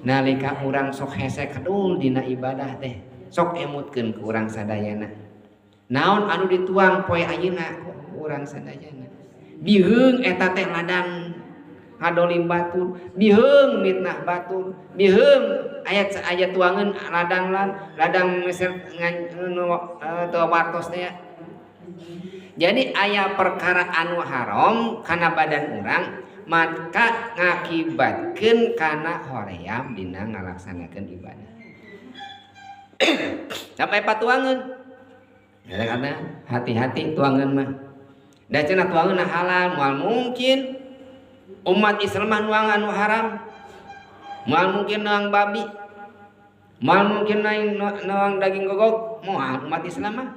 Nalika urang sok hese kedul dina ibadah teh, sok emutkeun ku urang sadayana. Naon anu dituang poe ayeuna ku urang sadayana? Biheung eta teh ladang ngadolim batur, biheung mitnah batur, biheung ayat aya tuangeun ladang lan ladang meser ngan teu wartos teh ya. Jadi aya perkara anu haram kana badan urang, maka ngakibatkeun kana hoream dina ngalaksanakeun ibadah. Sampai patuangeun. Ya, karena hati-hati tuangeun mah. Da cenah tuangeun halal, moal mungkin umat Islam mah nuang anu haram. Moal mungkin nuang babi. Moal mungkin nuang daging gogok, moal umat Islam mah.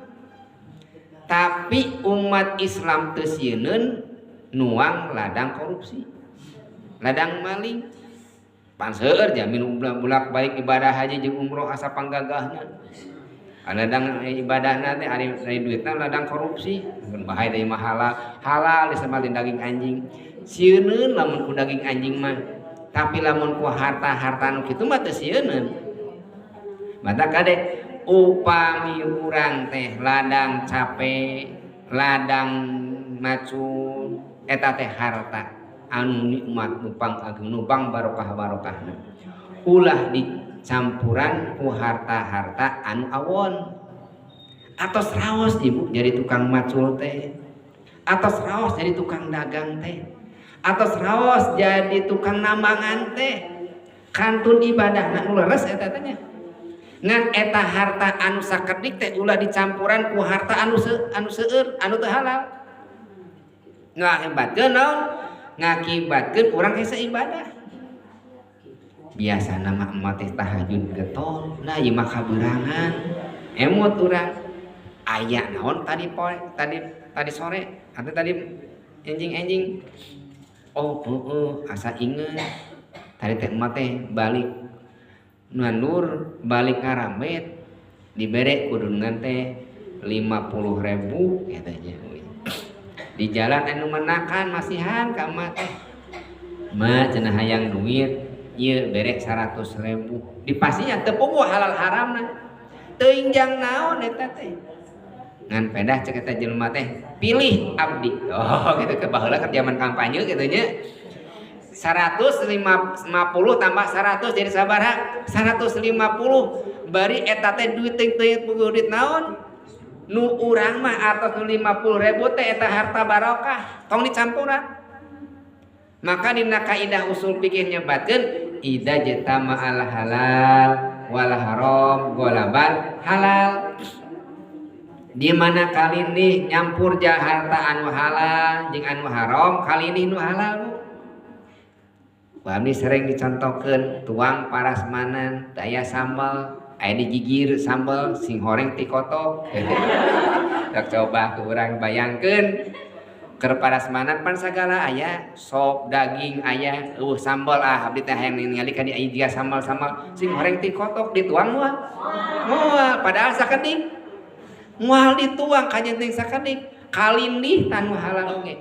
Tapi umat Islam teu sieun nuang ladang korupsi, ladang maling. Pan seueur jamin bulak-balik ibadah haji jeung umroh asa panggagahna. Ladang ibadahna teh ari duitna ladang korupsi, bahaya deui mah halal. Halal disebut daging anjing. Sieuneun lamun ku daging anjing mah. Tapi lamun ku harta-harta nu kitu mah teu sieuneun. Mata kade upami urang teh ladang cape, ladang macul, eta teh harta anu nikmat nupang agung nupang barokah-barokahna. Ulah dicampuran ku harta-harta anu awon. Atos raos ibu jadi tukang macul teh, atos raos jadi tukang dagang teh, atos raos jadi tukang nambangan teh. Kantun ibadah nu leres eta teh nya. Ngan eta harta anu sakedik teh ulah dicampuran ku harta anu anu seueur, anu teu halal. Ngakibatkeun naon? Ngakibatkeun urang hese ibadah. Biasana mah emak teh tahajud getol, nah ieu mah kabeurangan. Emut urang aya naon tadi poe, tadi tadi sore atau tadi enjing-enjing. Oh, heeh, asa inget. Tadi teh emak teh balik nandur, balik ngarambet, dibere kudungan teh 50.000 eta nya. Di jalan anu menakan masihan ka emak teh. Ma cenah hayang duit, ieu bere 100.000. Dipasihan teu puguh halal haramna. Teuing jang naon eta teh. Ngan pedah cek eta jelema teh, pilih abdi. Oh, gitu ke baheula keur zaman kampanye gitu nya. 150 tambah 100 jadi sabaraha? 150. Bari eta teh duit teh teu puguh duit naon? Nu urang mah atos nu 50.000 teh eta harta barokah, tong dicampuran. Maka dina kaidah usul fikih nyebatkeun idza jtama al halal wal haram ghalabal halal. Di mana kali ini nyampur harta anu halal jeung anu haram, kali ini nu halal bu. Kami sering dicontohkeun tuang parasmanan, daya sambal, aya digigir sambal sing horeng ti kotok. Sok coba ku urang bayangkeun keur parasmanan pan sagala aya, sop daging aya, eueuh sambal ah abdi teh hayang ningali ka di aya jiga sambal-sambal sing horeng ti kotok dituang moal. Moal padahal sakedik. Moal dituang kanyenting sakedik, kalindih tanu halal oge.